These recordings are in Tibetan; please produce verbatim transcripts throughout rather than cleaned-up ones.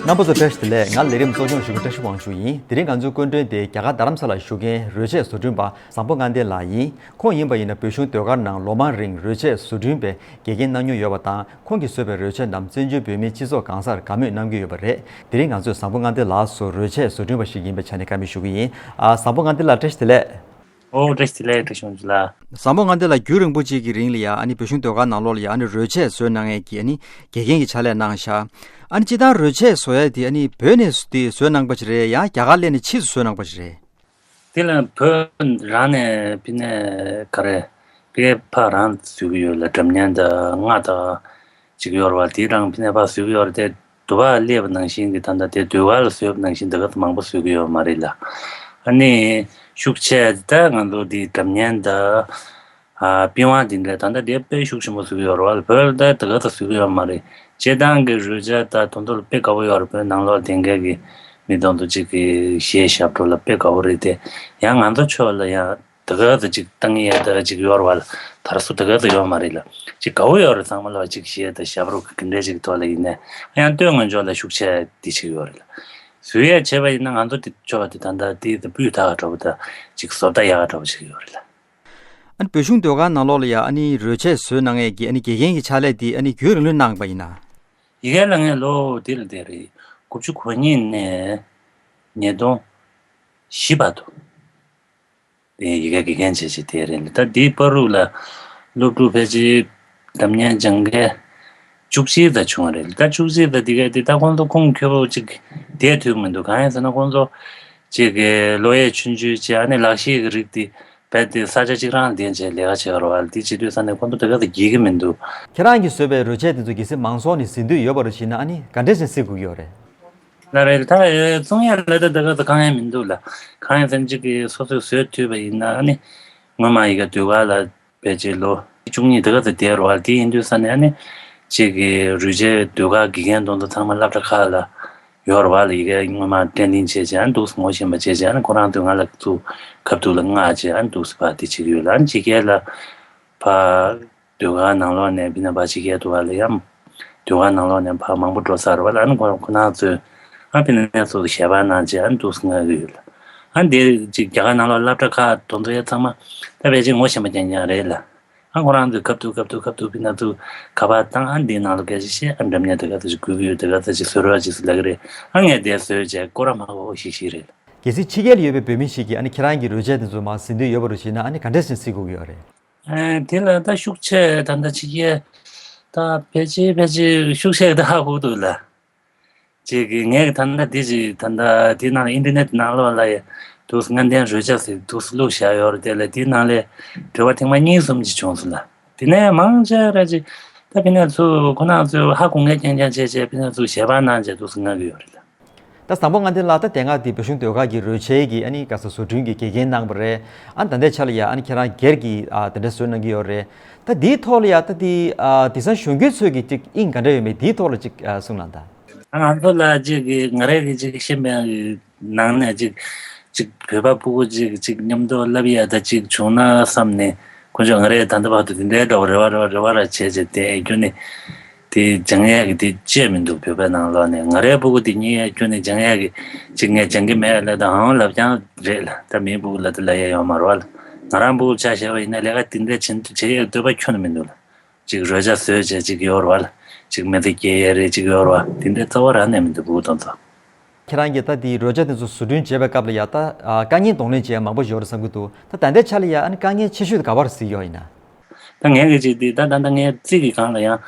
རྣམ་པ་ཚོ་བཀྲ་ཤིས་བདེ་ལེགས། ང་ལས་རིམ་གཙོ་སྐྱོང་ཞུ་མཁན་བཀྲ་ཤིས་དབང་ཕྱུག་ཡིན། དེ་རིང་ང་ཚོའི་སྐུ་མགྲོན་དེ་རྒྱ་གར་རྡ་རམ་ས་ལར་བཞུགས་མཁན་རོལ་ཆས་བཟོ་སྐྲུན་པ་བཟང་པོ་མངའ་ལྡན་ལགས་ཡིན། ཁོང་ཡིན་པ་ཡིན་ན་བོད་གཞུང་ཟློས་གར་ནང་ལོ་མང་རིང་རོལ་ཆས་བཟོ་སྐྲུན་པའི་དགེ་རྒན་གནང་མྱོང་ཡོད་པ་དང་། ཁོང་གིས་བཟོས་པའི་རོལ་ཆས་རྣམས་བཙན་བྱོལ་བོད་མིའི་སྤྱི་ཚོགས་གང་སར་དགའ་མོས་གནང་གི་ཡོད་པ་རེད། དེ་རིང་ང་ཚོས་བཟང་པོ་མངའ་ལྡན་ལགས་སུ་རོལ་ཆས་བཟོ་སྐྲུན་པ་ཞིག་ཡིན་པའི་ཆ་ནས་བཀའ་མོལ་ཞུ་གི་ཡིན། ཨ། བཟང་པོ་མངའ་ལྡན་ལགས་བཀྲ་ཤིས་བདེ་ལེགས། ཨོ་བཀྲ་ཤིས་བདེ་ལེགས། བཀྲ་ཤིས་དབང་ཕྱུག་ལགས། བཟང་པོ་མངའ་ལྡན་ལགས། རྒྱུན་རིང་པོ་ཅིག་གི་རིང་ལ་ཡ་ཨ་ནི་བོད་གཞུང་ཟློས་གར་ནང་ལོགས་ལ་ཡ་ཨ་ནི་རོལ་ཆས་བཟོས་གནང་མཁན་གྱི་ཨ་ནི་དགེ་རྒན་གྱི་ཕྱག་ལས་གནང་ཤག་ཨ་ནི་སྤྱིར་བཏང་རོལ་ཆས་བཟོ་ཡ་དེ་ཨ་ནི་བོད་ནས་དེ་བཟོས་གནང་པ་ཞིག་རེད་ཡ། རྒྱ་གར་སླེབས་ནས་ཕྱིས་སུ་བཟོས་གནང་པ་ཞིག་རེད། དེ་ལ་བོད་རང་ནས་ཕི་ནས་ག་རེ་ཕི་ཕ་རང་བཟོས་ཀྱི་ཡོད་ལ། སྒྲ་སྙན་དང་རྔ་དང་ཅིག་ཡོད་རེད་བ། དེ་རང་ཕི་ནས་ཕ་བཟོས་ཀྱི་ཡོད་རེད་དེ། དུ་བ་སླེབས་པ་ནང་བཞིན་གྱི་ད་ལྟ་དེ་ཟློས་གར་ལ་བཟོས་པ་ནང་བཞིན་དེ་ག་ཚོ་མང་པོ་བཟོས་ཀྱི་ཡོད་མ་རེད་ལ། ཨ་ནི་ཤུགས་ཆེ་ད་ང་ཚོ་འདི་སྒྲ་སྙན་ད་ཨ་པི་ཝང་འདི་འདྲ་ད་ལྟ་དེ་དཔེ་ཤུགས་ཆེན་པོ་བཟོས་ཀྱི་ཡོད་རེད་བ། བོད་ལ་ད་དེ་ག་ཚོ་བཟོས་ཀྱི་ཡོད་མ་རེད། སྤྱིར་བཏང་གི་རོལ་ཆ་ད་དོན་དུ་ལ་དཔེ་དགའ་པོ་ཡོད་རེད། བོད་ནང་ལོགས་དེང་ག་གི་མི་དོན་དུ་གཅིག་གི་གཞས་ཞབས་བྲོ་ལ་དཔེ་དགའ་པོ་རེད་དེ། ཡང་ང་ཚོ་ཕྱོགས་ལ་ཡང་། དེ་ག་ཚོད་ཅིག་བཏང་ཡས་དེ་ཅིག་ཡོད་རེད་བ་ལ། དར་སྲོལ་དེ་ག་ཚོད་ཡོད་མ་རེད་ལ། ཅིག་དགའ་བོ་ཡོད་རེད། ཚང་མ་ལ་ཅིག་གཞས་དང་ཞབས་བྲོ་གི་འདྲ་ཅིག་ཐོག་ལ་ཡིན་ནའི་ཡང་སྟོད་མངའ་ཕྱོགས་ལ་ཤུགས་ཆེ་དེ་ཅིག་ཡོད་རེད་ལ། བཟོ་ཡས་བྱས་པ་ཡིན་ན་ང་ཚོ་དེ་ཕྱོགས་དེ་ད་ལྟ་དེ་དེ་སྤུས་དག་འདྲ་བོ་དང་ཅིག་བཟོ་ལྟ་ཡག་འདྲ་བོ་ཅིག་ཡོད་རེད་ལ། ཨ་ནི་བོད་གཞུང་ཟློས་གར་ནང་ལོགས་ལ་ཡ་ཨ་ནི་རོལ་ཆས་བཟོས་གནང་ཡས་ཀྱི་ཨ་ནི་དགེ་རྒན་གྱི་ཕྱག་ལས་དེ་ཨ་ནི་རྒྱུན་རིང་ལོས་གནང་པ་ཡིན་ན། ཡི་གེ་ལ་ངས་ལོ་དེ་ལ་དེ་རེད། དགུ་བཅུ་གོ་གཉིས་ནས་ཉིས་སྟོང་བཞི་བར་དུ། དེ་ཡི་གེ་དགེ་རྒན་བྱས་བྱས་དེ་རེད། ད་འདིའི་བར་དུ་ལ་སློབ་ཕྲུག་ཕལ་ཆེར་འདྲ་མཉམ་སྦྱང་མཁན་བཅུ་གཅིག་ཙམ་བྱུང་བ་རེད། ད་བཅུ་གཅིག་ཙམ་འདི་ག་དེ་ད་ཁོང་ཚོ་ཁུངས་འཁྱོལ་པོ་ཅིག་བསྡད་ཐུབ་མི་འདུག་གང་ཡིན་ཟེར་ན་ཁོང་ཚོ་ཅིག་གི་སློབ་ཡས་ཆུང་ཆུང་བྱས། ཨ་ནི་ལག་ཤེས་ཀྱི་རིགས་དེ་རྦད་དེ་ས་ཆ་གཅིག་རང་ལ་བསྡད་བྱས་ལས་ཀ་བྱེད་ཡོད་རེད་བ། དེ་བྱེད་དུས་ས་ནས་ཁོང་ཚོ་དེ་ག་ཚོད་རྒྱུག་གི་མི་འདུག་ཁྱེད་རང་གིས་བཟོས་པའི་རོལ་ཆས་དེ་ཚོ་གལ་སྲིད་མང་ཚོགས་ནས་གཟིགས་འདོད་ཡོད་པ་རེད་བྱས་ན་ཨ་ནི་ག་འདྲས་ཤིག་གཟིགས་དགོས་ཀྱི་ཡོད་རེད། ལ་རེད། ད་ཨེ་བཙོང་ཡ་ལ་ད་ད་ག་ད་གང་ཡང་མི་འདུག་ལ། གང་ཡང་ཟེར་ན་གཅིག་གིས་སོ་སོས་བཟོས་ཐུབ་པ་ཡིན་ན་ཨ་ནི་སྔོན་མ་ཡི་གེ་ཟློས་གར་ལ་ཕལ་ཆེར་ལོ་བཅུ་གཉིས་ད་ག་ད་དེར་བ་དེ་ཡིན་དུས་ས་ནས་ཨ་ནི་གཅིག་གིས་རོལ་ཆས་ཟློས་གར་དགེ་རྒན་དོན་དུ་ཚང་མ་སློབ་གྲྭ་ཁག་ལ་ཡོད་རེད་བ་ལ། ཡི་གེ་སྔོན་མ་དྲན་གླེང་བྱས་བྱས་ཨ་ནི་འདུག་སེ་ངོ་ཤེས་པ་བྱས་བྱས་ཨ་ནི་ཁོ་རང་ཚོས་ང་ལ་ཚུར་ཁ་ཐུག་ལ་མངགས་བྱས་ཨ་ནི་འདུག་སེ་ཕར་དེ་བྱེད་ཀྱི་ཡོད་ལ། ཨ་ནི་ཕྱི་རྒྱལ་ལ་ཕར། ཟློས་གར་ནང་ལོགས་ནས་ཕི་ན་ཕར་ཕྱི་རྒྱལ་དུ་བ་ལ་ཡང་ཟློས་གར་ནང་ལོགས་ནས་ཕར་མང་པོ་འགྲོ་ཚར་བ་ལ། ཨ་ནི་ཁོ་ཁོ་ན་ཚོས་ཨ་ཕི་ན་ཚོ་གི་ཞལ་པར་གནང་བྱས་ཨ་ནི་འདུག་སེ་མངགས་ཀྱི་ཡོད་ལ། ཨ་ནི་དེ་ཅིག་རྒྱ་གར་ནང་ལོགས་སློབ་གྲྭ་ཁག་དོན་དུ་ཡ་ཚང་མ་ད་ཕལ་ཆེར་ངོ་ཤེས་པ་རྐྱང་རྐྱང་རེད་ལ། ཨ་ཁོ་རང་ཚོས་སྐབས་ཐུག་སྐབས་ཐུག་སྐབས་ཐུག་ཕི་ན་ཚོ་ཁ་པར་བཏང་། ཨ་ནི་དེའི་ནང་ལ་སྐད་ཆ་བཤད། ཨ་འདྲ་མཉམ་དེ་ག་ཚོད་ཅིག་དགོས་ཀྱི་ཡོད་དེ་ག་ཚོད་ཅིག་བཟོ་རོགས་ཅིག་ཟེར་ལབ་ཀྱི་རེད། ཨ་ངས་དེ་བཟོས་བྱས་སྐོར་ར་མ་གོ་ཤིག་ཤིག་རེད་ལ། གལ་སྲིད་ཕྱི་རྒྱལ་ལ་ཡོད་པའི་བོད་མི་ཞིག་གིས་ཨ་ནི་ཁྱེད་རང་གི་རོལ་ཆས་དེ་ཚོ་མར་གཟིགས་འདོད་ཡོད་པ་རེད་བྱས་ན་ཨ་ནི་ག་འདྲས་ཤིག་གཟིགས་དགོས་ཀྱི་ཡོད་རེད། ཨ་དེ་ལ་ད་ཤུགས་ཆེ་ད་ལྟ་ཕྱི་རྒྱལ་ད་ཕལ་ཆེར་ཕལ་ཆེར་ཤུགས་ཆེ་ད་ཧ་གོ་འདུག་ལ། ཅིག་གི་ངས་ད་ལྟ་འདི་ཅིག་ད་ལྟ་འདི་ནང་ལ་ཨིན་ཊར་ནེཊ་ནང་ལོགས་ལ་ཡ་འདུག་སེ་མངའ་ལྡན་རོལ་ཆ་ཟེར་འདུག་སེ་བླུགས་བཞག་ཡོད་རེད། དེ་ལ་འདི་ནང་ལས་འབྲེལ་བ་ཐེངས་མ་གཉིས་གསུམ་ཅིག་བྱུང་སོང་ལ། དེ་ནས་མང་ཆེ་ར་ཅིག་ད་ཕི་ན་ཚོ་ཁོ་ན་ཚོས་ཧ་གོ་མཁན་རྐྱང་རྐྱང་བྱས་བྱས་ཕི་ན་ཚོ་ཞལ་པར་གནང་བྱས་འདུག་སེ་མངགས་ཀྱི་ཡོད་རེད་ལ། ད་བཟང་པོ་མངའ་ལྡན་ལགས། ད་དེ་སྔ་དེ་བོད་གཞུང་ཟློས་གར་གྱི་རོལ་ཆའི་གི་ཨ་ནི་ག་ས་བཟོ་སྐྲུན་གྱི་དགེ་རྒན་གནང་བ་རེད། ཨ་ནི་ད་ལྟའི་ཆ་ལ་ཡ་ཨ་ནི་ཁྱེད་རང་སྒེར་གྱི་ཨ་དེ་འདྲ་བཟོས་གནང་གི་ཡོད་རེད། ད་དེའི་ཐོག་ལ་ཡ་ད་དེ་ཨ་དེང་སང་གཞོན་སྐྱེས་ཚོས་ཀྱི་ཅིག་དབྱིངས་ག་འདྲ་ཡོད་མེད་དེའི་ཐོག་ལ་ཅིག་ཨ་གསུངས་གནང་དང་། ང་ཚོ་ལ་ཅིག་གི་ང་རང་གི་ཅིག་ཤེས་པའི་ནང་ནས་ཅིག་ཅིག་བོད་པ་ཕྲུ་གུ་ཅིག་ཅིག་མཉམ་དུ་བསླབ་ཡ་ད་ཅིག་བྱུང་ན་བསམ་ནས་ཁོ་ཚོས་ང་རང་ད་ལྟ་བར་དུ་དེ་འདྲའི་འདྲ་བོ་རེ་བ་རེ་བ་རེ་བ་ར་བྱས་བྱས་དེ་ཨེ་ཁྱོན་ནས། དེ་སྦྱང་ཡག་གི་དེ་བཅད་མི་འདུག་བོད་པའི་ནང་ལོགས་ནས་ང་རའི་ཕྲུ་གུ་དེ་གཉིས་ཡ་ཁྱོན་ནས་སྦྱང་ཡག་གི་ཅིག་ངས་སྦྱང་གི་མེད་ལབ་དང་ཨང་ལབ་རྐྱང་རེད་ལ། ད་མིའི་ཕྲུ་གུ་ལ་དེ་ལབ་ཡ་ཡོད་མ་རེད་བ་ལ། ང་རང་ཕྲུ་གུ་ཆ་བཞག་པ་ཡིན་ན་ལས་ཀ་དེ་འདྲ་བྱེད་བྱེད་ཡག་འདོད་པ་ཁྱོན་ནས་མི་འདུག་ལ། ཅིག་རོལ་ཆ་བཟོས་བྱས་ཅིག་ཡོད་རེད་བ་ལ། ཅིག་མི་ཚེ་སྐྱེལ་ཡ་རེད་ཅིག་ཡོད་རེད་བ། དེ་འདྲའི་རྩ་བ་རང་ནས་མི་འདུག་ཕྲུ་གུ་དེ་ཚོ། ཁྱེད་རང་གིས་ད་དེའི་རོལ་ཆ་དེ་ཚོ་བཟོ་སྐྲུན་བྱེད་པའི་སྐབས་ལ་ཡ་ད་ཨ་དཀའ་ངལ་གདོང་ལེན་བྱེད་ཡ་མང་པོ་ཡོད་རེད་བསམ་གྱི་འདུག་ད་ད་ལྟའི་ཆ་ལ་ཡ་ཨ་ནི་དཀའ་ངལ་ཆེ་ཤོས་དེ་ག་པར་གཟིགས་ཡོད་ཡིན་ན། ད་ངས་གི་ཅིག་འདི་ད་ད་ད་ངས་རྩིས་ཀྱི་སྒང་ལ་ཡང་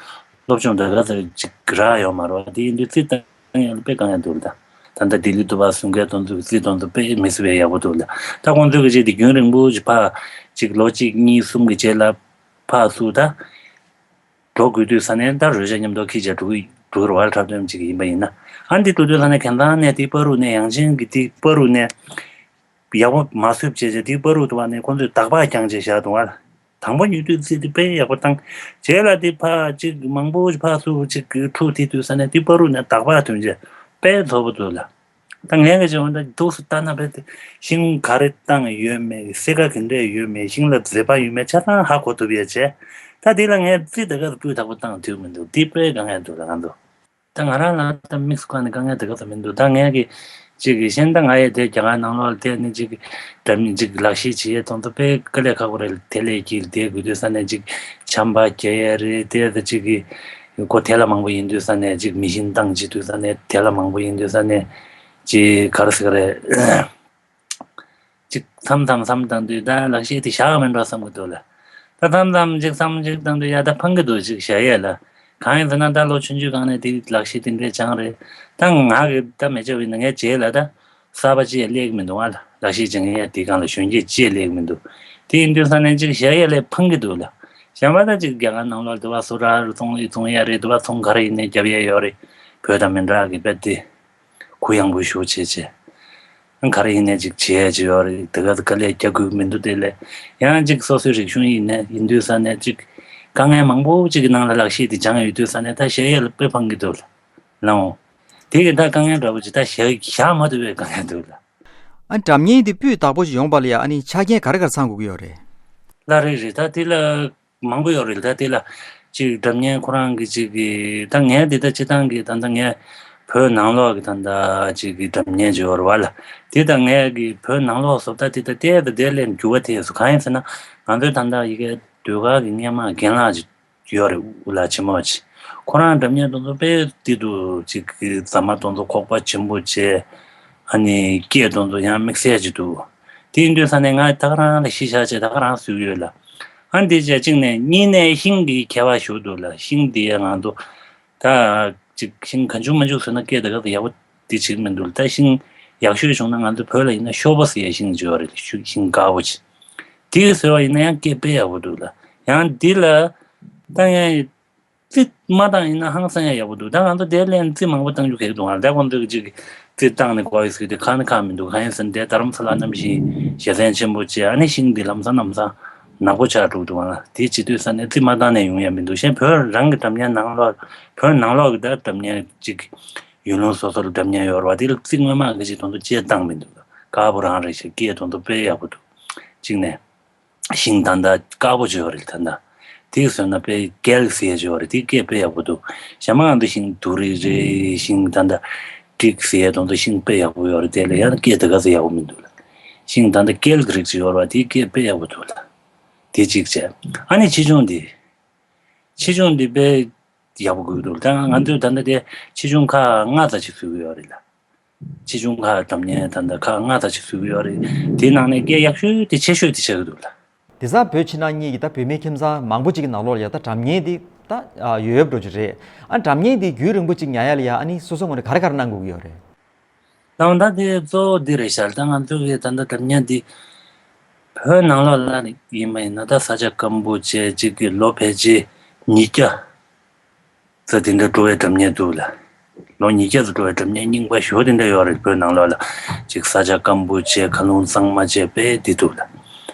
སློབ་སྦྱོང་འདི་ག་ཚོད་ཅིག་རག་ཡོད་མ་རེད་བ། དེ་ཡིན་དུས་རྩིས་བཏང་ཡག་ལ་དཔེ་དཀའ་ངལ་འདུག་ད། ད་ལྟ་ལྡི་ལི་དུ་བ་བཟོ་མཁན་དེ་ཚོ་གི་རྩིས་དེ་ཚོ་དཔེ་མི་སྲིད་པའི་ཡག་པོ་འདུག་ལ། ད་ཁོང་ཚོ་གི་ཅིག་དེ་རྒྱུན་རིང་པོ་ཅིག་ཕར་ཅིག་ལོ་གཅིག་གཉིས་གསུམ་གི་རྗེས་ལ་ཕར་ཚུར་ད་འགྲོ་དགོས་དུས་ས་ནས་ད་རོལ་ཆ་མཉམ་དུ་འཁྱེར་བྱས་འགྲོ་གི་འགྲོ་གི་རེད་བ། འཁྲབ་སྟོན་ཅིག་ཡིན་པ་ཡིན་ན། ཨ་འདི་འགྲོ་དུས་ས་ནས་གང་ལྟར་ནས་དེ་བར་དུ་ནས་ཡང་ཅིན་གི་དེ་བར་དུ་ནས། ཡག་པོ་མ་བཟོས་བྱས་བྱས་དེའི་བར་དུ་བ་ནས་ཁོང་ཚོས་དག་པ་རྐྱང་བྱས་བཞག་འདུག་བ། དང་པོ་ཉོ་དུས་རྩིས་དེ་དཔེ་ཡག་པོ་བཏང་། རྗེས་ལ་དེ་ཕར་ཅིག་མང་པོ་ཕར་ཚུར་ཅིག་འཁྲུག་དེ་དུས་ས་ནས་དེ་བར་དུ་ནས་དག་པ་ཐོན་བྱས་དཔེ་མཛེས་པོ་འདུག་ལ། ད་ངས་ག་ཅིག་འོ་ད་འདུག་སེ་ལྟ་ན་དཔེ་དེ་ཤིང་ག་རེ་བཏང་ཡོད་མེད་སེར་ཀ་ག་འདྲས་ཡོད་མེད་ཤིང་ལ་མཛེས་པ་ཡོད་མེད་ཆ་ཚང་ཧ་གོ་ཐུབ་ཡས་བྱས། ད་དེ་ལ་ངས་རྩིས་དེ་ག་སྤུས་དག་པོ་བཏང་ཐུབ་མི་འདུག་དེ་དཔེ་དཀའ་ངལ་འདུག་ལ་ང་ཚོ། ད་ང་རང་ལ་ད་དམིགས་སུ་བཀར་ནས་དཀའ་ངལ་དེ་ག་ཚོད་མི་འདུག་ད་ངས་ཀྱི་ཅིག་གི་གཞན་ད་ང་ཡི་དེ་རྒྱ་གར་ནང་ལོགས་ལ་བསྡད་ནས་ཅིག་གི་འདྲ་མིན་ཅིག་ལག་ཤེས་བྱེད་ཡས་དོན་དུ་དཔེ་དཀའ་ལས་ཁག་པོ་རེད། དེ་ལས་ཀྱི་དེ་དགོས་དུས་ས་ནས་ཅིག་ཆམ་པ་རྒྱག་ཡས་རེད། དེ་ད་ཅིག་གི་ཁོ་དེ་ལ་མང་པོ་ཡིན་དུས་ས་ནས་ཅིག་མི་ཤིན་ཏང་བྱེད་དུས་ས་ནས་དེ་ལ་མང་པོ་ཡིན་དུས་ས་ནས་ཅིག་ག་རེ་ཟེར་གི་རེད། ཅིག་མཚམས་མཚམས་བསམ་བཏང་དུས་ད་ལག་ཤེས་དེ་བཞག་མིན་འགྲོ་བསམ་གི་འདུག་ལ། ད་མཚམས་མཚམས་ཅིག་བསམ་ཅིག་བཏང་དུས་ཡ་ད་ཕངས་གི་འདུག་ཅིག་བཞག་ཡས་ལ། གང་ཡིན་ཟེར་ན་ད་ལོ་ཆུང་ཆུང་སྒང་ནས་དེ་ལག་ཤེས་དེ་འདྲས་སྦྱངས་རེད། ད་ང་གི་ད་མི་བྱེད་པ་ཡིན་ན་ངའི་རྗེས་ལ་ད་གསར་པ་ཅིག་སླེབས་ཀྱི་མི་འདུག་ང་ལ་ལག་ཤེས་སྦྱང་ཡས་དེ་སྒང་ལ་གཞོན་སྐྱེས་ཅིག་སླེབས་ཀྱི་མི་འདུག་དེ་ཡིན་དུས་ས་ནས་ཅིག་བཞག་ཡས་ལ་ཕངས་གི་འདུག་ལ། གཞན་པ་ད་ཅིག་རྒྱ་གར་ནང་ལོགས་དུ་བ་སུ་ར་རུ་ཚོང་ལས་ཚོང་ཡས་རེད། དུ་བ་ཚོང་ག་རེ་ཡིན་ནའི་རྒྱབ་ཡས་ཡོད་རེད། བོད་དང་མི་འདྲ་གི་དཔེ་དེ། གུ་ཡངས་པོ་ཞེ་པོ་བྱས་བྱས། ག་རེ་ཡིན་ནའི་ཅིག་བྱེད་ཡས་ཅིག་ཡོད་རེད། དེ་ག་དེ་དཀའ་ལས་རྒྱག་དགོས་ཀྱི་མི་འདུག་དེ་ལས་ཡང་ཅིག་སོ་སོའི་རིག་གཞུང་ཡིན་ནའི་ཡིན་དུས་ས་ནས་ཅིག་དཀའ་ངལ་མང་པོ་ཅིག་གི་ནང་ལ་ལག་ཤེས་དེ་སྦྱངས་ཡོད་དུས་ས་ནས་ད་བཞག་ཡས་ལ་དཔེ་ཕངས་ཀྱི་འདུག་ལ། ལའོ། དེ་གི་ད་དཀའ་ངལ་འདྲ་པོ་ཅིག་ད་བཞག་བཞག་མ་ཐུབ་པའི་དཀའ་ངལ་འདུག་ལ། ཨ་འདྲ་མཉེན་དེ་སྤུས་དག་པོ་ཞིག་ཡོང་པ་ལ་ཡ་ཨ་ནི་ཆ་རྐྱེན་ག་རེ་ག་རེ་ཚང་དགོས་ཀྱི་ཡོད་རེད། ལ་རེད་རེད། ད་དེ་ལ། མང་པོ་ཡོད་རེད། ད་དེ་ལ་ཅིག་འདྲ་མཉེན་ཁོ་རང་གི་ཅིག་གི་ད་ངས་འདི་ལྟ་སྤྱི་བཏང་གི་ད་ལྟ་ངས་བོད་ནང་ལོགས་ཀྱི་ད་ལྟ་ཅིག་གི་འདྲ་མཉེན་ཅིག་ཡོད་རེད་བ་ལ། དེ་ད་ངས་གི་བོད་ནང་ལོགས་སུ་ད་དེ་ད་ལྟའི་ད་དེ་ལས་འགྱུར་བ་ཐེབས་སོང་། གང་ཡིན་ཟེར་ན་ང་ཚོའི་ད་ལྟ་ཡི་གེ་ཟློས་གར་གྱི་སྔས་མ་རྒན་ལགས་ཅིག་ཡོད་རེད། དབུ་ལགས་ཆེན་མོ་ཅིག་ཁོ་རང་འདྲ་མཉེན་དེ་ཚོ་དཔེ་དེ་དུ་ཅིག་གི་ཟ་མ་དེ་ཚོ་ཁོག་པ་ཆེན་པོ་བྱས། ཨ་ནི་སྐད་དེ་ཚོ་ཡང་དམིགས་བསལ་ཅིག་འདུག་དེ་ཡིན་དུས་ས་ནས་ང་ད་ག་རང་ལ་གཞི་བཞག་བྱས་ད་ག་རང་བཟོས་ཡོད་ལ། ཨ་འདི་བྱས་གཅིག་ནས་གཉིས་ནས་ཤིང་གི་ཁྱད་པར་ཞིག་འདུག་ལ། ཤིང་འདི་ང་ཚོ་ད་ཅིག་ཤིང་གང་བྱུང་མང་བྱུང་བཟོས་ན་སྐད་ད་ག་ཡག་པོ་འདི་བྱེད་ཀྱི་མི་འདུག་ལ། ད་ཤིང་ཡག་ཤོས་བྱུང་ན་ང་ཚོ་བོད་ལ་ཡིན་ན་ཤོག་བུ་ཟེར་ཡ་ཤིང་ཅིག་ཡོད་རེད། ཤིང་དཀར་པོ་ཅིག་དེ་བཟོས་པ་ཡིན་ན་ཡང་སྐད་དཔེ་ཡག་པོ་འདུག་ལ། ཡང་འདི་ལ་ད་ཡང་རྩི་མ་བཏང་ཡིན་ན་ཧང་སང་ཡ་ཡག་པོ་འདུག་ད་ང་ཚོ་དེ་ལན་རྩི་མང་པོ་བཏང་རྒྱུ་གལ་འདུག་ང་ད་ཁོང་ཚོས་ཅིག་རྩི་བཏང་ནས་གོ་ཡི་ཟེར་དེ་ཁ་ནི་ཁ་མི་འདུག་གང་ཡིན་ཟེར་ན་དེ་རྡ་རམ་ས་ལ་གནམ་གཤིས་ཞེ་ཚན་ཆེན་པོ་བྱས། ཨ་ནི་ཤིང་འདི་ལམ་སང་ལམ་སང་ནག་པོ་ཆགས་འགྲོ་འདུག་ང་དེ་བྱེད་དུས་ས་ནས་རྩི་མ་བཏང་ནས་ཡོང་ཡ་མི་འདུག་གཞན་བོད་རང་གི་འདྲ་མཉེན་ནང་ལོགས་བོད་ནང་ལོགས་ཀྱི་ད་འདྲ་མཉེན་ཅིག་ཡུལ་ལུང་སོ་སོར་འདྲ་མཉེན་ཡོད་རེད་བ། དེ་ལ་རྩི་སྔོན་མ་གི་ཅིག་དོན་དུ་བཅད་བཏང་མི་འདུག་དཀར་པོ་རང་རེད་ཤག་སྐད་དོན་དུ་དཔེ་ཡག་པོ་འདུག་གཅིག་ནས། ཤིང་ད་ལྟ་དཀར་པོ་བྱོས་པ་རེད། ད་ལྟ་དེ་བཟོས་ན་དཔེ་རྒྱལ་ཟེར་བྱོས་པ་རེད། དེ་སྐད་དཔེ་ཡག་པོ་འདུག་གཞན་མ་ང་ཚོ་ཤིང་དུ་རིགས་རེད། ཤིང་ད་ལྟ་ཏིག་ཟེར་དོན་དུ་ཤིང་དཔེ་ཡག་པོ་ཡོད་རེད། དེ་ལ་ཡང་སྐད་དེ་ག་ཚོད་ཡག་པོ་མི་འདུག་ལ། ཤིང་ད་ལྟ་རྒྱལ་གྱི་རིགས་ཅིག་ཡོད་རེད་བ། དེ་སྐད་དཔེ་ཡག་པོ་འདུག་ལ། དེ་གཅིག་བྱས། ཨ་ནི་ཆེ་ཆུང་འདི། ཆེ་ཆུང་འདི་དཔེ་ཡག་པོ་དགོས་འདུག་ད་ང་ཚོས་ད་ལྟ་དེ་ཆེ་ཆུང་ཁག་ལྔ་ཙམ་ཞིག་བཟོས་ཀྱི་ཡོད་རེད་ལ། ཆེ་ཆུང་ཁག་འདྲ་མཉེན་ད་ལྟ་ཁག་ལྔ་ཙམ་ཞིག་བཟོས་ཀྱི་ཡོད་རེད། དེའི་ནང་ནས་སྐད་ཡག་ཤོས་དེ་ཆེ་ཤོས་དེ་ཆགས་ཀྱི་འདུག་ལ། དེང་སང་བོད་ཕྱི་ནང་གཉིས་ཀྱི་ད་བོད་མི་ཁྱིམ་ཚང་མང་པོ་ཅིག་གི་ནང་ལོགས་ལ་ཡ་ད་འདྲ་མཉེན་དེ་ད་ཡོད་འགྲོ་གི་རེད། ཨ་འདྲ་མཉེན་དེ་རྒྱུན་རིང་པོ་ཅིག་ཉར་ཡ་ལ་ཡ་ཨ་ནི་སོ་སོ་ངོས་ནས་ག་རེ་ག་རེ་གནང་དགོས་ཀྱི་ཡོད་རེད། ལགས་ད་དེ་གཙོ་བོ་འདི་རེད་ཤག་ད་ང་ཚོ་གི་ད་ལྟ་འདྲ་མཉེན་འདི་བོད་ནང་ལོགས་ལ་ཡིན་པ་ཡིན་ན་ད་ས་ཆ་སྐམ་པོ་བྱས་ཅིག་གི་ལོ་ཕལ་ཆེར་ཉིས་བརྒྱ་ཙམ་དེ་འདྲ་འགྲོ་བའི་འདྲ་མཉེན་འདུག་ལ། ལོ་ཉིས་བརྒྱ་ཙམ་འགྲོ་བའི་འདྲ་མཉེན་རྙིང་པ་ཞེ་པོ་དེ་འདྲ་ཡོད་རེད། བོད་ནང་ལོགས་ལ་ཅིག་ས་ཆ་སྐམ་པོ་བྱས་མཁའ་རླུང་གཙང་མ་བྱས་དཔེ་དེ་འདུག་ལ།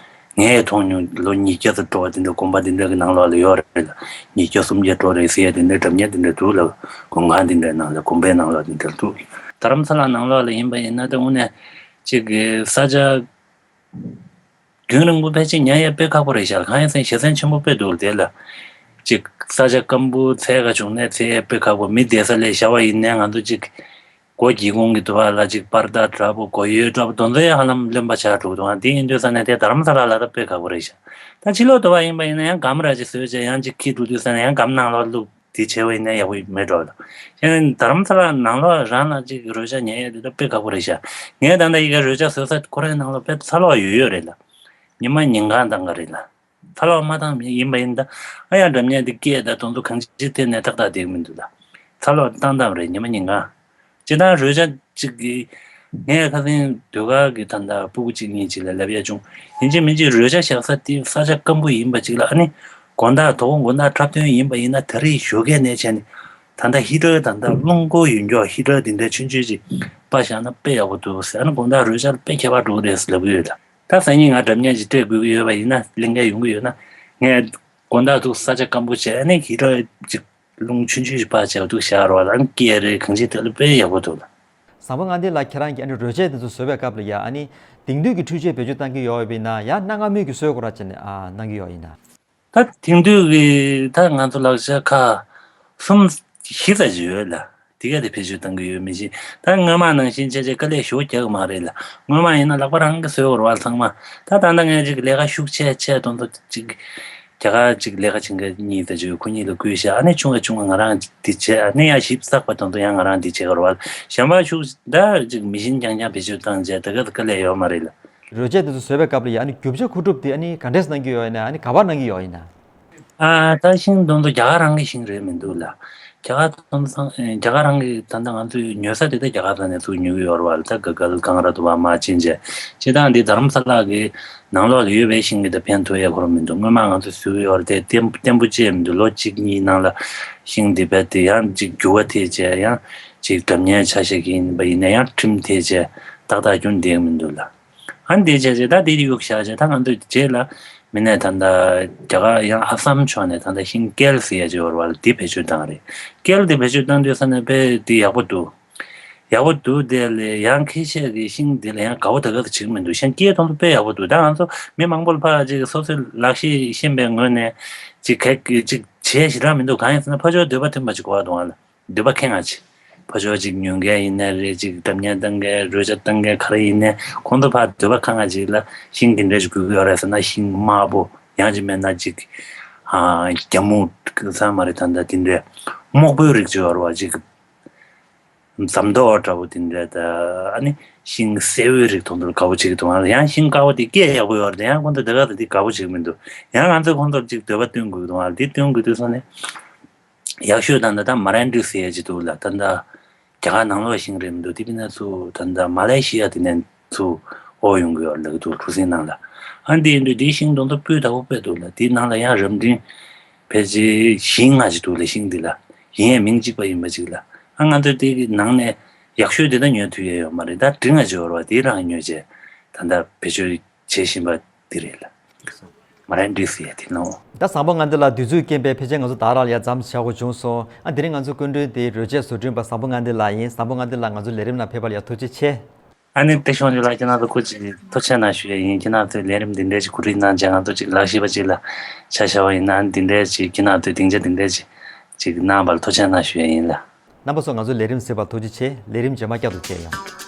ངས་མཐོང་མྱོང་། ལོ་ཉིས་བརྒྱ་ཙམ་འགྲོ་བ་དེ་འདྲ་དགོན་པ་དེ་འདྲ་གི་ནང་ལོགས་ལ་ཡོད་རེད་ལ། ཉིས་བརྒྱ་སུམ་བརྒྱ་འགྲོ་རེད་ཟེར་ཡ་དེ་འདྲ་འདྲ་མཉེན་དེ་འདྲ་འདུག་ལ། མགོན་ཁང་དེ་འདྲའི་ནང་ལ་དགོན་པའི་ནང་ལོགས་དེ་འདྲ་འདུག་རྡ་རམ་ས་ལ་ནང་ལོགས་ལ་ཡིན་པ་ཡིན་ན་ད་དངོས་གནས་ཅིག་གི་ས་ཆ་རྒྱུན་རིང་པོ་ཕལ་ཆེར་ཉར་ཡ་དཔེ་ཁག་པོ་རེད་ཤག་གང་ཡིན་ཟེར་ན་ཞེ་ཚན་ཆེན་པོ་དཔེ་འདུག་དེ་ལ་ཅིག་ས་ཆ་སྐམ་པོ་འཚོལ་ག་བྱུང་ནས་འཚོལ་ཡ་དཔེ་ཁག་པོ། མི་བསྡད་ས་ལས་བཞག་པ་ཡིན་ནའི་ང་ཚོ་ཅིག་སྒོ་སྒེའུ་ཁུང་གི་དུ་བ་ལ་ཅིག་པར་ད་འདྲ་པོ་སྒོ་ཡོལ་འདྲ་པོ་དེ་ཚོ་ཡང་ཧ་ལམ་ལོན་པ་ཆགས་འགྲོ་གི་འདུག་ཨ་དེ་ཡིན་དུས་ས་ནས་དེ་རྡ་རམ་ས་ལ་ལ་ད་དཔེ་ཁག་པོ་རེད་ཤག་ད་ཕྱི་ལོགས་དུ་བ་ཡིན་པ་ཡིན་ན་ཡང་སྒམ་ར་ཅིག་བཟོས་བྱས་ཡང་ཅིག་འཁྱེར་འགྲོ་དུས་ས་ནས་ཡང་སྒམ་ནང་ལོགས་བླུགས་དེ་བྱས་པ་ཡིན་ན་ཡག་པོ་མེད་འགྲོ་ལ། ཡང་རྡ་རམ་ས་ལ་ནང་ལོགས་རང་ལ་ཅིག་རོལ་ཆ་ཉན་ཡས་དེ་ད་དཔེ་ཁག་པོ་རེད་ཤག་ངས་ད་ལྟ་ཡི་གེ་རོལ་ཆ་བཟོ་ས་ཁོ་རའི་ནང་ལོགས་དཔེ་ཚ་ལོག་ཡོད་ཡོད་རེད་ལ། ཉི་མ་ཉིན་གང་བཏང་ག་རེད་ལ། ཚ་ལོག་མ་བཏང་ཡིན་པ་ཡིན་ད། ཨ་ཡ་འདྲ་མཉེན་དེ་སྐད་ད་དོན་དུ་གང་ཅི་དེ་ནས་ཏག་ཏག་བསྡད་མི་འདུག་ད། ཚ་ལོག་བཏང་བཏང་རེད་ཉི་མ་ཉིན་གང་། སྤྱིར་བཏང་རོལ་ཆ་གཅིག་གིས་ངས་ཁ་སང་ཟློས་གར་གྱི་ད་ལྟ་སྤུ་གུ་གཅིག་གཉིས་གཅིག་ལ་ལབ་ཡ་བྱུང་། ཡིན་གཅིག་མིན་གཅིག་རོལ་ཆ་བཞག་ས་དེ་ས་ཆ་སྐམ་པོ་ཡིན་པ་གཅིག་ལ་ཨ་ནི་དགོང་དག་དོ་དགོང་དགོང་དག་འཁྲབ་སྟོན་ཡིན་པ་ཡིན་ན་ད་རེས་ཞོགས་ཀས་ནས་བྱས་ནས་ད་ལྟ་ཧི་ཊར་ད་ལྟ་རླུང་འཁོར་ཡོད་མགྱོགས་ཧི་ཊར་དེ་འདྲ་ཆུང་ཆུང་ཅིག་པ་བཞག་ན་དཔེ་ཡག་པོ་འདུག་ཟེར། ཨ་ནི་དགོང་དག་རོལ་ཆ་ལ་དཔེ་ཁྱད་པར་འགྲོ་གི་རེད་ཟེར་ལབ་གི་ཡོད་ལ། ད་སང་ཉིན་ང་འདྲ་མཉེན་ཅིག་སྤྲད་དགོས་ཀྱི་ཡོད་པ་ཡིན་ན་ལེན་མཁན་ཡོང་གི་ཡོད་ན་ངས་དགོང་དག་འདུག་ས་ཆ་སྐམ་པོ་བྱས་ཨ་ནི་ཧི་ཊར་ཅིག་རླུང་ཆུང་ཆུང་ཞིག་སྤར་བྱས་འདུག་བཞག་རོགས་ལ་ཨ་ནི་སྐད་རེད་གང་ཅི་དེ་ལ་དཔེ་ཡག་པོ་འདུག་ལ། བཟང་པོ་ང་འདི་ལ་ཁྱེད་རང་གིས་ཨ་ནི་རོལ་ཆས་དེ་ཚོ་བཟོས་པའི་སྐབས་ལ་ཡ་ཨ་ནི་དེང་དུས་ཀྱི་འཕྲུལ་ཆས་བེད་སྤྱོད་བཏང་གི་ཡོད་པ་ཡིན་ན་ཡང་གནའ་སྔ་མོའི་གི་སྲོལ་སྐོར་ར་བྱས་ནས་ཨ་གནང་གི་ཡོད་ཡིན་ན། ད་དེང་དུས་ཀྱི་ད་ང་ཚོ་ལག་ཆ་ཁག་གསུམ་བཞི་ཙམ་ཅིག་ཡོད་ལ། དེ་ག་དེ་བེད་སྤྱོད་གཏང་གི་ཡོད་མི་ཤེས། ད་སྔོན་མ་ནང་བཞིན་བྱས་བྱས་དཀའ་ལས་ཞེ་པོ་རྒྱག་གི་མ་རེད་ལ། སྔོན་མ་ཡིན་ན་ལག་པ་རང་གིས་བཟོས་ཡོད་རེད་བ་ཚང་མ། ད་ད་ལྟ་ངས་ཅིག་ལས་ཀ་ཤུགས་ཆེ་ཆེ་དོན་དུ་ཅིག་རྒྱ་གར་ཅིག་ལས་ཀ་བྱེད་མཁན་གཉིས་ད་ཅིག་ཁོ་གཉིས་ལ་བསྐུལ་བཞག་ཨ་ནི་ཆུང་བ་ཆུང་བ་ང་རང་འདི་བྱས། ཨ་ནི་ཡང་ཞིབ་ཚགས་པ་དོན་དུ་ཡང་ང་རང་འདི་བྱེད་དགོས་རེད་བ། གཞན་པ་ཤུགས་ད་ཅིག་མི་ཤིན་རྐྱང་རྐྱང་བེད་སྤྱོད་བཏང་བྱས་ད་ག་དེ་དཀའ་ལས་ཡོད་མ་རེད་ལ། རོལ་ཆས་དེ་ཚོ་བཟོས་པའི་སྐབས་ལ་ཡ་ཨ་ནི་རྒྱུ་ཆ་མཁོ་སྒྲུབ་དེ་ཨ་ནི་ག་འདྲས་གནང་གི་ཡོད་ཡིན་ན། ཨ་ནི་ག་པར་གནང་གི་ཡོད་ཡིན་ན། ཨ་ད་ཤིང་དོན་དུ་རྒྱ་གར་རང་གི་ཤིང་རེད་མི་འདུག་ལ། རྒྱ་གར་དོན་དུ་རྒྱ་གར་རང་གི་ད་ལྟ་ང་ཚོས་ཉོ་ས་དེ་ད་རྒྱ་གར་ནས་ཚུར་ཉོ་གི་ཡོད་རེད་བ། ད་ག་གལ་གངས་ར་དུ་བ་མ་ཅན་བྱས་སྤྱིར་བཏང་འདི་དྷ་རམ་ས་ལ་གི་ནང་ལོགས་ལ་ཡོད་པའི་ཤིང་གི་ད་ཕན་ཐོགས་ཡས་ཁོ་རང་མི་འདུག་སྔོན་མ་ང་ཚོས་བཟོས་ཡོད་རེད་དེ་བརྟན་བརྟན་པོ་བཅས་མི་འདུག་ལོ་གཅིག་གཉིས་ནང་ལ་ཤིང་འདི་རྦད་དེ་ཡང་ཅིག་འགྱུར་བ་ཐེབས་བྱས་ཡང་ཅིག་སྒྲ་སྙན་ཆ་ཤས་ཀྱི་ཡིན་པ་ཡིན་ན་ཡང་ཁྲིམས་ཐེབས་བྱས་ཏག་ཏག་རྒྱུན་བསྡད་མི་འདུག་ལ། ཨ་འདི་བྱས་རྗེས་ད་འདི་གཡུག་བཞག་རྗེས་ད་ང་ཚོས་རྗེས་ལ་མི་ནས་ད་ལྟ་རྒྱ་གར་ཡང་ཨ་སམ་ཕྱོགས་ནས་ད་ལྟ་ཤིང་ཀེལ་ཟེར་ཡ་ཅིག་ཡོད་རེད་བ། འདི་བེད་སྤྱོད་བཏང་རེད། ཀེལ་འདི་བེད་སྤྱོད་བཏང་དུས་ས་ནས་དཔེ་འདི་ཡག་པོ་འདུག་ཡག་པོ་འདུག་དེ་ལས་ཡང་ཁ་ཤས་ཀྱི་ཤིང་འདི་ལ་ཡང་དགའ་བོ་ད་ག་ཚོད་བྱེད་ཀྱི་མི་འདུག་ཤིང་སྐྱེས་མཐོང་དུ་དཔེ་ཡག་པོ་འདུག་ད་ང་ཚོ་མི་མང་པོ་ལ་ཕར་ཅིག་སོ་སོའི་ལག་ཤེས་ཤེས་པའི་ངོས་ནས་ཅིག་ག་ཅིག་བྱས་ཞེ་དྲག་མི་འདུག་གང་ཡིན་ཟེར་ན་ཕར་ཕྱོགས་འདོད་པ་མཐུན་པ་ཅིག་དགོས་པ་འདུག་ང་ལ། འདོད་པ་ཁེངས་ང་ཅིག་ཕར་ཕྱོགས་ཅིག་ཉོ་མཁན་ཡིན་ནའི་རེད། ཅིག་སྒྲ་སྙན་བཏང་མཁན་རོལ་ཆ་བཏང་མཁན་ག་རེ་ཡིན་ནའི་ཁོང་ཚོ་ཕར་འདོད་པ་ཁེངས་ང་ཅིག་ལ་ཤིང་འདི་འདྲ་ཞིག་དགོས་ཀྱི་ཡོད་རེད་ཟེར་ན་ཤིང་དམར་པོ་ཡང་ཅིག་མེད་ན་ཅིག་ཨ་རྒྱ་སྨུག་ཚང་མ་རེད། ད་ལྟ་འདི་འདྲའི་སྨུག་པོའི་རིགས་ཅིག་ཡོད་རེད་བ། ཅིག་ཟམ་ཏོག་འདྲ་པོ་འདི་འདྲ་ད་ཨ་ནི་ཤིང་སེར་པོའི་རིགས་མཐོང་དུས་དགའ་པོ་བྱེད་ཀྱི་འདུག་ཡང་ཤིང་དཀར་པོ་འདི་སྐད་ཡག་པོ་ཡོད་རེད། ཡང་ཁོང་ཚོ་འདི་ག་ད་འདི་དགའ་པོ་བྱེད་ཀྱི་མི་འདུག་ཡང་ང་ཚོས་ཁོང་ཚོར་ཅིག་འདོད་པ་སྟོན་དགོས་ཀྱི་འདུག་འདི་སྟོན་དགོས་དུས་ཙང་ནས། ཡག་ཤོས་ད་ལྟ་ད་མ་རན་ཏི་ཟེར་ཡ་ཅིག་འདུག་ལ། ད་ལྟ་རྒྱ་གར་ནང་ལོགས་ཤིང་རེད་མི་འདུག་དེ་བས་ན་ཚུར་ད་ལྟ་མ་ལེ་ཤི་ཡ་དེ་ནས་ཚུར་འོ་ཡོང་གི་ཡོད་ལབ་ཀྱི་འདུག་གྲུ་གཟིངས་ནང་ལ། ཨ་འདི་ཡིན་དུས་འདིའི་ཤིང་དོན་དུ་སྤུས་དག་པོ་དཔེ་འདུག་ལ། དེའི་ནང་ལ་ཡང་རབ་འབྲིང་ཕལ་ཆེར་བཞི་ལྔ་ཅིག་འདུག་ལ། ཤིང་འདི་ལ་ཡིན་ཡང་མིང་གཅིག་པ་ཡིན་པ་ཅིག་ལ། ཨ་ང་ཚོས་དེ་གི་ནང་ནས་ཡག་ཤོས་དེ་ད་ཉོ་ཐུབ་ཡ་ཡོད་མ་རེད། ད་འབྲིང་ང་ཅིག་ཡོད་རེད་བ། དེ་རང་ཉོས་བྱས་ད་ལྟ་བེད་སྤྱོད་བྱེད་བཞིན་པ་འདི་རེད་ལ། མ་རན་ཏི་ཟེར་ཡ་དེ་ནོ། ད་བཟང་པོ་ང་འདི་ལ་དུས་ཚོད་རྐྱེན་པས་ཕལ་ཆེར་ང་ཚོ་ད་རང་ལ་ཡ་མཚམས་བཞག་དགོས་བྱུང་སོང་། ཨ་དེ་རིང་ང་ཚོ་སྐུ་མགྲོན་དེ་རོལ་ཆས་བཟོ་སྐྲུན་པ་བཟང་པོ་ང་འདི་ལགས་ཡིན། བཟང་པོ་ང་འདི་ལགས་ང་ཚོ་ལས་རིམ་ནང་ཕེབས་པར་ཡ་ཐུགས་རྗེ་ཆེ། ཨ་ནི་ཏེ་ཤོང་ཇུ་ལགས་ཁྱེད་རང་ཚོ་སྐུ་མཁྱེན་ཐུགས་རྗེ་གནང་ཞུ་ཡ་ཡིན། ཁྱེད་རང་ཚོས་ལས་རིམ་འདི་འདྲའི་ཅིག་གོ་སྒྲིག་གནང་བྱས་ང་ཚོ་ཅིག་ལག་ཤེས་པ་ཅིག་ལ་ཆ་བཞག་པ་ཡིན་ན་ཨ་ནི་འདི་འདྲའི་ཅིག་ཁྱེད་རང་ཚོས་སྡིངས་ཆ་འདི་འདྲའི་ཅིག་ཅིག་གནང་བར་ཐུགས་རྗེ་གནང་ཞུ་ཡ་ཡིན་ལ། རྣམ་པ་ཚོ་ང་ཚོའི་ལས་རིམ་གཟིགས་པར་ཐུགས་རྗེ་ཆེ། ལས་རིམ་རྗེས་མ་བསྐྱར་དུ་མཇལ་ཡོང་།